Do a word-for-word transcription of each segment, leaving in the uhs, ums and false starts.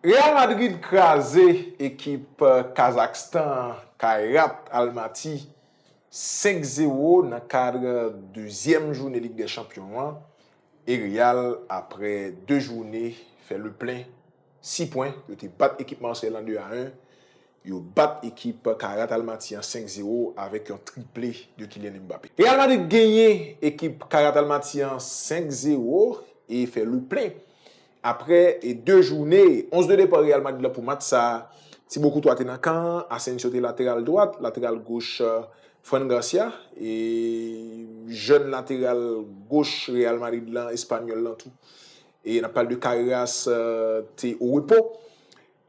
Real Madrid kraze ekip Kazakstan Kairat Almaty senk zewo nan kad dezyèm jounen Lig dè Chanpyon an. E Real, apre de jounen, fè le plen, sis pwen. Yo te bat ekip Marseille lan de a en. Yo bat ekip Kairat Almaty an senk zewo avèk yon triple de Kylian Mbappé. Real Madrid genyen ekip Kairat Almaty an senk zewo e fè le plen. Apre e de jounen, onz de depa Real Madrid la pou match sa, Thibaut Courtois te nan kan, Asensio te lateral dwat, lateral goch, Fran Garcia, e jèn lateral goch Real Madrid lan, espanyòl lan tou. E n ap pale de Carreras, te o repo.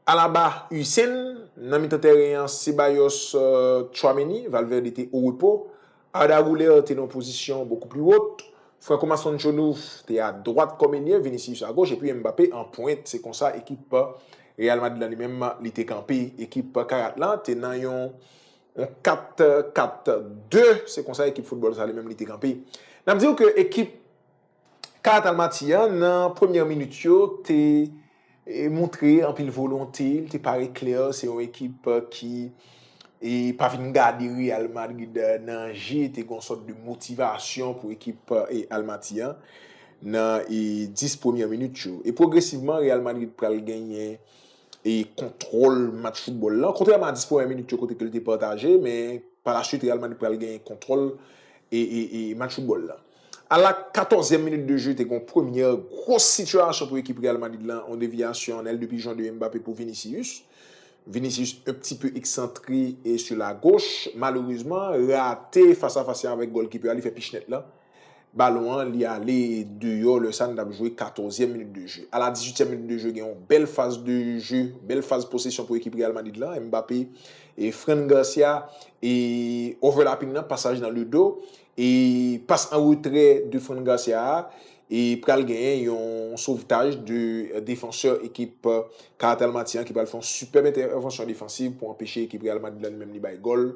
Alaba, Huijsen, nan mitan tèren an, Ceballos, Tchouaméni, Valverde te o repo. Arda Güler te nan pozisyon bokou pli wot. Franco Mastantuono te a dwat kòm elye, Vinicius a goch, epi Mbappé an pwent. Se konsa ekip Real Madrid lan li menm li te kanpe. Ekip Kairat lan te nan yon, yon kat kat de. Se konsa ekip foutbòl sa li menm li te kanpe. N ap di w ke ekip Kairat Almaty an, nan premyè minit yo, te e, montre anpil volonte, li te pare klè, se yon ekip ki e, pa vin gade Real Madrid nan je, te gen yon sòt de motivasyon pou ekip e, Almaty an nan e, dis premyè minit yo. E pwogresivman, Real Madrid pral genyen e, kontwòl match foutbòl lan, kontrèman a dis premyè minit yo kote ke li te pataje, men pa la suite, Real Madrid pral genyen kontwòl e, e, e match foutbòl lan. A la katòzyèm minit de je, te gen yon premyè gwo sitiyasyon pou ekip Real Madrid lan, yon devyasyon an èl de pijon de Mbappé pou Vinicius. Vinicius un petit peu excentré et sur la gauche, malerezman, rate fas a fas avèk gòlkipè a, li fè pichnèt lan. Balon an, li ale deyò, lè sa n t ap jwe katòzyèm minit de je. A la dizuityèm minit de je, gen yon bèl faz de je, bèl faz posesyon pou ekip Real Madrid lan. Mbappé e Fran Garcia e overlapping nan, pasaj nan le do, e pas an retrè de Fran Garcia a, e pral genyen yon sovtaj de defansè ekip Kairat Almaty an ki pral fè yon sipèb entèvansyon defansiv pou anpeche ekip Real Madrid lan li menm li bay gòl.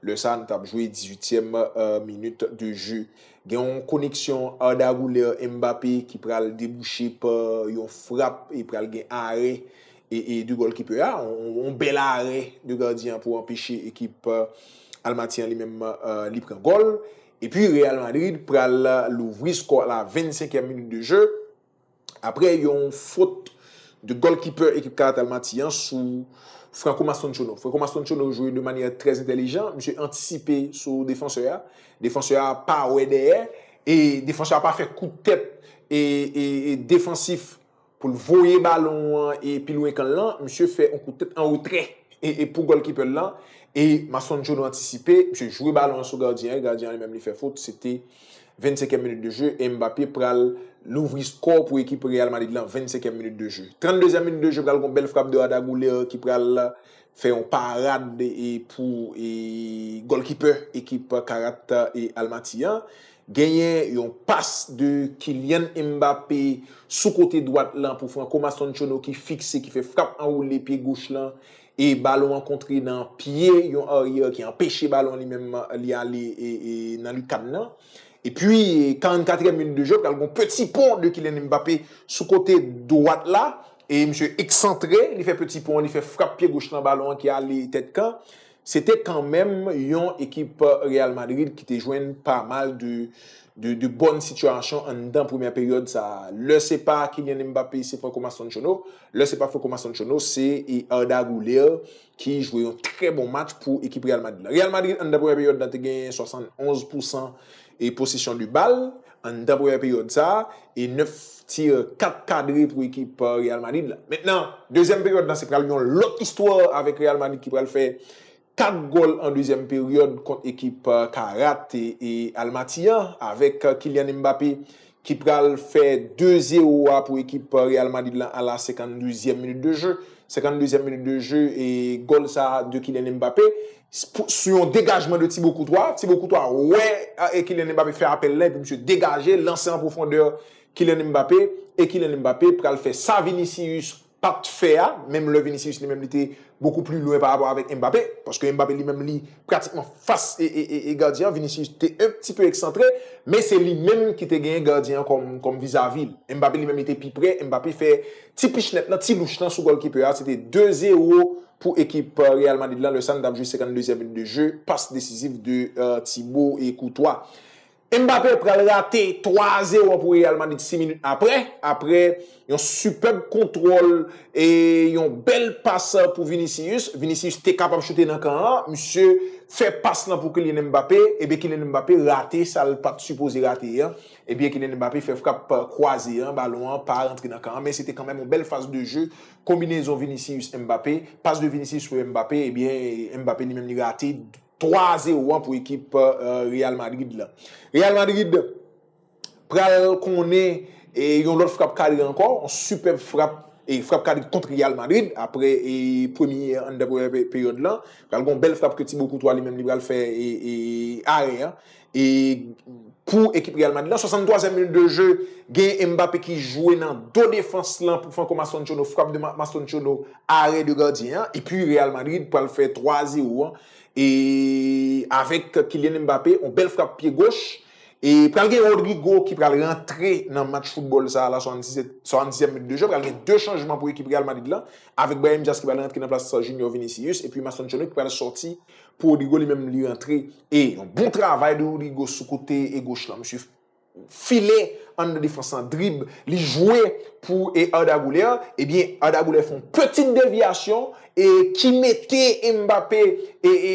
Lè sa a, n t ap jwe dizuityèm minit de je. Gen yon koneksyon Arda Güler Mbappé ki pral debouche pa yon frap e pral gen arè e, e de gòlkipè a, yon, yon bèl arè de gadyen an pou anpeche ekip Almaty an li menm li pran gòl. Epi Real Madrid pral louvri skò a la vennsenkyèm minit de je. Apre yon fot de gòlkipè ekip Kairat Almaty an sou Franco Mastantuono. Franco Mastantuono jwe de manyè trè entèlijan. Misye antisipe sou defansè a. Defansè a pa wè dèyè. E defansè a pa fè kout tèt e, e, e defansif pou l voye balon an e pi lwen kan lan. Misye fè yon kout tèt an retrè e, e pou gòlkipè l lan. E Mastantuono antisipe. Misye jwe balon an sou gadyen an. Gadyen an li menm li fè fot. Se te vennsenkyèm minit de je, e Mbappé pral louvri skò pou ekip Real Madrid lan, vennsenkyèm minit de je. Tranndezyèm minit de je, pral gon bèl frap de Arda Güler ki pral fè yon parad e pou e gòlkipè ekip Kairat e Almaty an. Genyen yon pas de Kylian Mbappé sou kote dwat lan pou Franco Mastantuono ki fikse, ki fè frap anwoule pye goch lan. E balon an kontre nan pye yon aryè ki anpeche balon li menm li ale e, e nan likàn nan. Epi, karannkatriyèm minit de je, pral gon peti pon de Kylian Mbappé sou kote dwat la. E misye eksantre, li fè peti pon, li fè frap pye goch nan balon an ki ale tèt kan. Se te kanmenm yon ekip Real Madrid ki te jwenn pa mal de, de, de bòn sitiyasyon anndan premyè peryòd sa a. Lè se pa Kylian Mbappé, se Franco Mastantuono. Lè se pa Franco Mastantuono, se e Arda Güler ki jwe yon trè bon match pou ekip Real Madrid la. Real Madrid, anndan premyè peryòd la, te genyen swasannonz pousan e posesyon de bal. Anndan premyè peryòd sa a, e nèf ti, kat kadre pou ekip Real Madrid la. Mentnan, dezyèm peryòd la, se pral yon lòt istwa avèk Real Madrid ki pral fè kat gòl an dezyèm peryòd kont ekip Kairat e, e Almaty an, avèk Kylian Mbappé ki pral fè de zewo a pou ekip Real Madrid lan a la senkanndeuzyèm minit de je. Senkanndeuzyèm minit de je e gòl sa a de Kylian Mbappé. Sou yon degajman de Thibaut Courtois. Thibaut Courtois wè e Kylian Mbappé fè apèl la, epi misye degaje, lanse an pwofondè Kylian Mbappé. E Kylian Mbappé pral fè sa Vinicius pa t fè a, menm lè Vinicius li menm li te beaucoup plus loin pa rapò avèk Mbappé, paske Mbappé li menm li pratikman fas e, e, e, e gadyen an, Vinicius te un petit peu excentré, men se li menm ki te genyen gadyen an kòm, kòm vizavi l. Mbappé li menm li te pi pre, Mbappé fè ti pichnèt lan, ti louch lan sou goalkeeper a, se te de zewo pou ekip Real Madrid lan, lè sa n t ap jwe senkanndezyèm minit de jeu, pas desizif de uh, Thibaut e Courtois. Mbappé pral rate twa zewo pou Real Madrid sis minit apre, apre yon sipèb kontwòl e yon bèl pas pou Vinicius. Vinicius te kapab choute nan kan an, misye fè pas lan pou Kylian Mbappé, ebyen Kylian Mbappé rate sa l pa t sipoze rate an. Ebyen Kylian Mbappé fè frap kwaze an, balon an pa rantre nan kan an, men se te kanmenm yon bèl faz de jeu, konbinezon Vinicius Mbappé, pas de Vinicius pou Mbappé, ebyen Mbappé li menm li rate twa zewo an pou ekip Real Madrid la. Real Madrid pral konnen e yon lòt frap kadre ankò, yon sipèb frap e frap kadre kont Real Madrid apre e premye anndan premyè peryòd lan. Pral gon bèl frap ke Thibaut Courtois li menm li pral fè e, e arè an. E pou ekip Real Madrid lan, swasanntwazyèm minit de jeu, gen Mbappé ki jwe nan do defans lan pou Franco Mastantuono, frap de Mastantuono, arè de gadyen an, epi Real Madrid pral fè twa zewo an. E avèk Kylian Mbappé, yon bèl frap pye goch. E pral gen Rodrygo ki pral rantre nan match foutbòl sa a la, swasanndisèt, swasanndizyèm minit de jeu. Pral gen de chanjman pou ekip Real Madrid lan, avèk Brahim Diaz ki pral rantre nan plas Junior Vinicius, epi Mastantuono ki pral sòti pou Rodrygo li menm li rantre. E yon bon travay de Rodrygo sou kote e goch lan. Misye file anndan defans lan, drib, li jwe pou e Arda Güler, ebyen Arda Güler fè yon pitit devyasyon e ki mete Mbappé e, e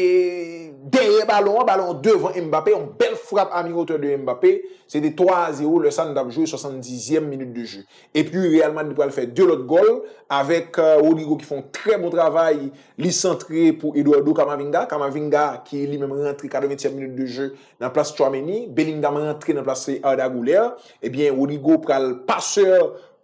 dèyè balon an, balon an devan Mbappé, yon bèl frap a mi-hauteur de Mbappé, se te twa a zewo, lè sa n t ap jwe swasanndizyèm minit de jeu. Epi Real Madrid pral fè de lòt gòl avèk Rodrygo ki fè yon trè bon travay, li santre pou Eduardo Camavinga, Camavinga ki li menm rantre katreventyèm minit de jeu nan plas Tchouaméni, Bellingham rantre nan plas Arda Güler, ebyen Rodrygo pral pasè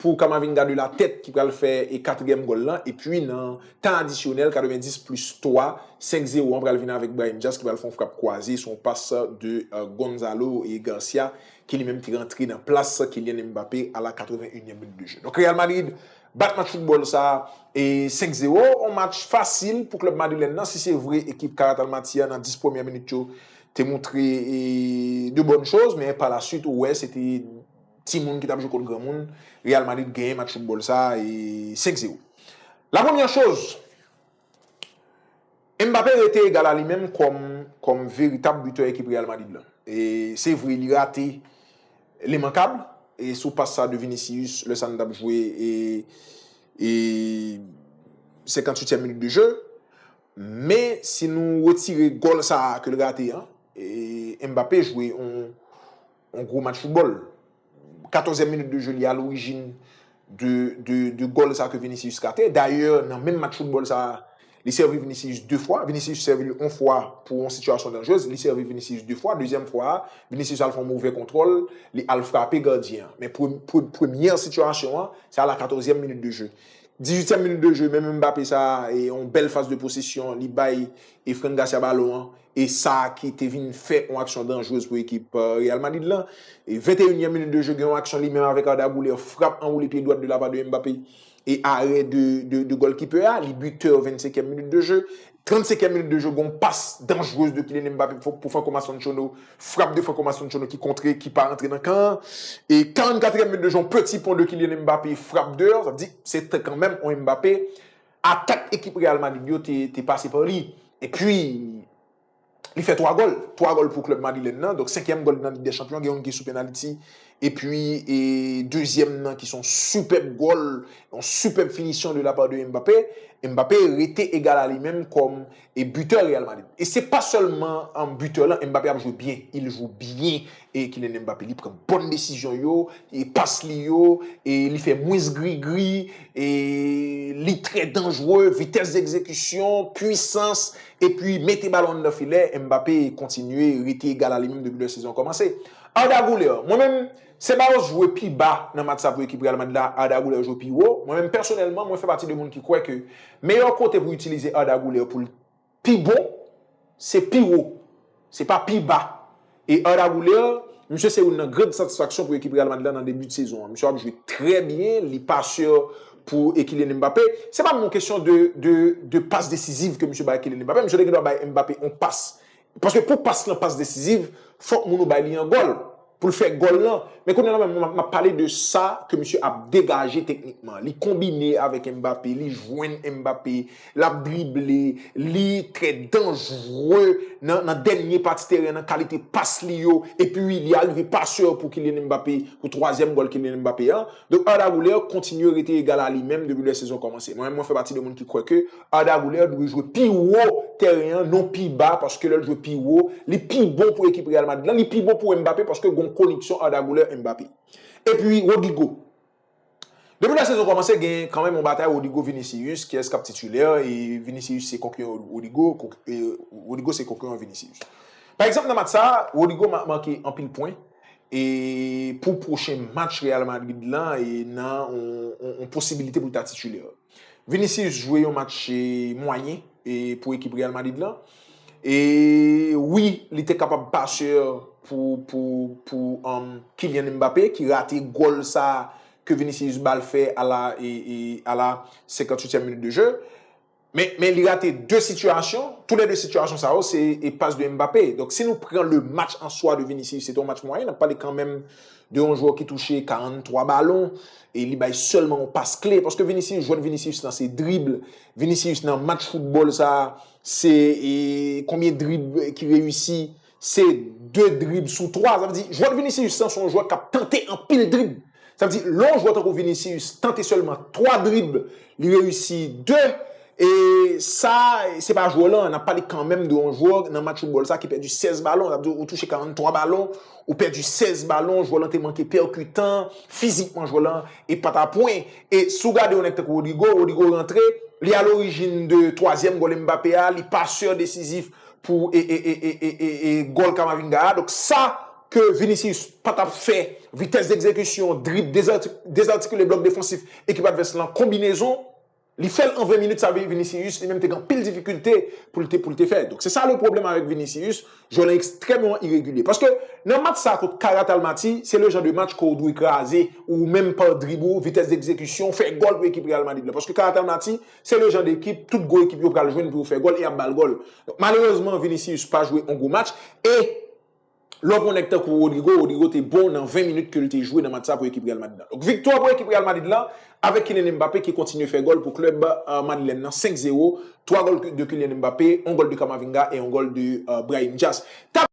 pou Camavinga de la tèt ki pral fè e katriyèm gòl lan, epi nan tan adisyonèl, katrevenndis plis twa, senk zewo an pral vin avèk Brahim Diaz ki pral fè yon frap kwaze sou yon pas de Gonzalo e Garcia ki li menm te rantre nan plas Kylian Mbappé a la katrevennyèm minit de jeu. Donk Real Madrid bat match foutbòl sa e senk zewo, yon match fasil pou klèb madrilèn nan, si se vre ekip Karatalmati a nan dis premyè minit yo te montre e de bòn choz, men pa la swit ou wè se te timoun ki t ap jwe kont granmoun. Real Madrid genyen match foutbòl sa e senk zewo. La premyè choz, Mbappé rete egal a li menm kòm, kòm veritab bitè ekip Real Madrid lan. E se vre li rate lemank e sou pas sa de Vinicius lè sa n t ap jwe e, e senkantuityèm minit de jeu. Men si nou retire gòl sa a ke l rate an, e Mbappé jwe yon, yon gwo match foutbòl. Katòzyèm minit de jeu li a lorijin de, de, de gòl sa ke Vinicius rate. Dayè nan menm match foutbòl sa a, li sèvi Vinicius de fwa. Vinicius sèvi l yon fwa pou yon sitiyasyon danjerez. Li sèvi Vinicius de fwa. Dezyèm fwa a, Vinicius al fè yon movè kontwòl. Li al frape gadyen an. Men pre, pre, premyè sitiyasyon an, se a la katòzyèm minit de jeu. Dizuityèm minit de jeu, menm Mbappé sa a, e yon bèl faz de posesyon, li bay e Fran Garcia balon an, e sa ki te vin fè yon aksyon danjerez pou ekip Real Madrid lan. E venteyinyèm minit de jeu, gen yon aksyon li menm avèk Arda Güler, frap anwoule pye dwat de la pa de Mbappé, e arè de, de, de goalkeeper a, li bitè vennsenkyèm minit de jeu. Trannsenkyèm minit de jeu, gon pas danjerez de Kylian Mbappé pou, pou Franco Mastantuono, frap de Franco Mastantuono ki kontre, ki pa rantre nan kan an. E karannkatriyèm minit de jeu, yon peti pon de Kylian Mbappé, frap deyò, sa vle di se te kanmenm yon Mbappé. Atak ekip Real Madrid yo te, te pase pa li. Epi, li fè twa gòl. Twa gòl pou klèb madrilèn nan. Donk, senkyèm gòl nan Lig dè Chanpyon, gen youn ki sou penaliti. Epi, e dezyèm nan ki se yon sipèb gòl, yon sipèb finisyon de la pa de Mbappé. Mbappé rete egal a li menm kòm e bitè Real Madrid. E se pa sèlman an bitè lan, Mbappé ap jwe byen. Il joue bien. E Kylian Mbappé, li pran bòn desizyon yo, e pas li yo, e li fè mwens grigri, e li trè danjere, vitès degzekisyon, pwisans, epi mete balon anndan filè, Mbappé kontinye rete egal a li menm depi lè sezon an kòmanse. Arda Güler, mwen menm, Ceballos jwe pi ba nan match sa pou ekip Real Madrid la, Arda Güler jwe pi wo. Mwen menm pèsonèlman, mwen fè pati de moun ki kwè ke meyè kote pou itilize Arda Güler pou l pi bon, se pi wo. Se pa pi ba. E Arda Güler, misye se youn nan gran satisfaksyon pou ekip Real Madrid la nan debi de sezon an. Misye ap jwe trè byen, li pasè pou e Kylian Mbappé. Se pa menm yon kesyon de, de, de pas desiziv ke misye bay Kylian Mbappé. Misye te gen dwa bay Mbappé yon pas. Paske pou pas lan, pas desiziv, fòk moun ou bay li an gòl. Pou l fè gòl lan. Men kounye a la menm, m ap pale de sa ke misye ap degaje teknikman. Li konbine avèk Mbappé, li jwenn Mbappé, l ap drible, li trè danjre nan, nan dènye pati teren, nan kalite pas li yo, epi li arive pasè pou Kylian Mbappé, pou twazyèm gòl Kylian Mbappé an. Donk, Arda Güler kontinye rete egal a li menm depi lè sezon kòmanse. Mwen menm, mwen fè pati de moun ki kwè ke Arda Güler dwe jwe pi wo teren an, non pi ba, paske lè l jwe pi wo, li pi bon pou ekip Real Madrid lan, li pi bon pou Mbappé, paske gen yon koneksyon Arda Güler-Mbappé. Epi, Rodrygo. Depi lè sezon kòmanse, gen kanmenm yon batay Rodrygo-Vinicius, kiyès k ap titilè, e Vinicius se konkiran Rodrygo, konk-, e Rodrygo se konkiran Vinicius. Pa egzanp, nan match sa a, Rodrygo ma-, make anpil pwen, e pou pwochen match Real Madrid lan, e nan yon, yon, yon posibilite pou l ta titilè. Vinicius jwe yon match, e, mwayen, e, pou ekip Real Madrid lan. E wi, li te kapab pasè pou, pou, pou, um, Kylian Mbappé, ki rate gòl sa ke Vinicius ba l fè a la, e, e, a la senkantuityèm minit de jeu. Men, men li rate de sitiyasyon. Tou lè de sitiyasyon sa yo, se e pas de Mbappé. Donk, si nou pran le match an swa de Vinicius, se te yon match mwayen, n ap pale kanmenm de yon jwè ki touche karannntwa balon, e li bay sèlman yon pas kle. Paske Vinicius, jwèt Vinicius lan, se drib. Vinicius nan match foutbòl sa, se, e, konbyen drib ki reyisi? Se de drib sou twa. Sa vle di, jwèt Vinicius lan, se yon jwè k ap tante anpil drib. Sa vle di, lè yon jwè tankou Vinicius tante sèlman twa drib, li reyisi de, e sa, se pa jwè lan, n ap pale kanmenm de yon jwè nan match foutbòl sa ki pèdi sèz balon, sa vle di ou touche karannntwa balon, ou pèdi sèz balon, jwè lan te manke pèkitan, fizikman jwè lan e patapwen. E si w gade yon nèg tankou Rodrygo, Rodrygo rantre, li alorijin de twazyèm gòl Mbappé a, li pasè desizif pou e, e, e, e, e, e, e gòl Camavinga a. Donk sa ke Vinicius pa t ap fè, vitès degzekisyon, drib, dezarti-, dezartikile blòk defansif ekip advès lan, konbinezon, li fè l an ven minit, sa vle Vinicius li menm te gen anpil difikilte pou l te, pou l te fè. Donk se sa le pwoblèm avèk Vinicius, jwè lan ekstrèmman iregilye. Paske nan match sa kont Kairat Almaty, se le jan de match ke w dwe kraze, ou menm pa drib ou, vitès degzekisyon, fè gòl pou ekip Real Madrid la. Paske Kairat Almaty, se le jan de ekip, tout gwo ekip yo pral jwenn pou yo fè gòl e y ap ba l gòl. Donk malerezman, Vinicius pa jwe yon gwo match, e lè w pran nèg tankou Rodrygo, Rodrygo te bon nan ven minit ke l te jwe nan match sa pou ekip Real Madrid la. Donk, viktwa pou ekip Real Madrid la, avèk Kylian Mbappé ki kontinye fè gòl pou klèb, e, madrilèn nan, senk zewo, twa gòl de Kylian Mbappé, yon gòl de Camavinga e yon gòl de, e, Brahim Diaz.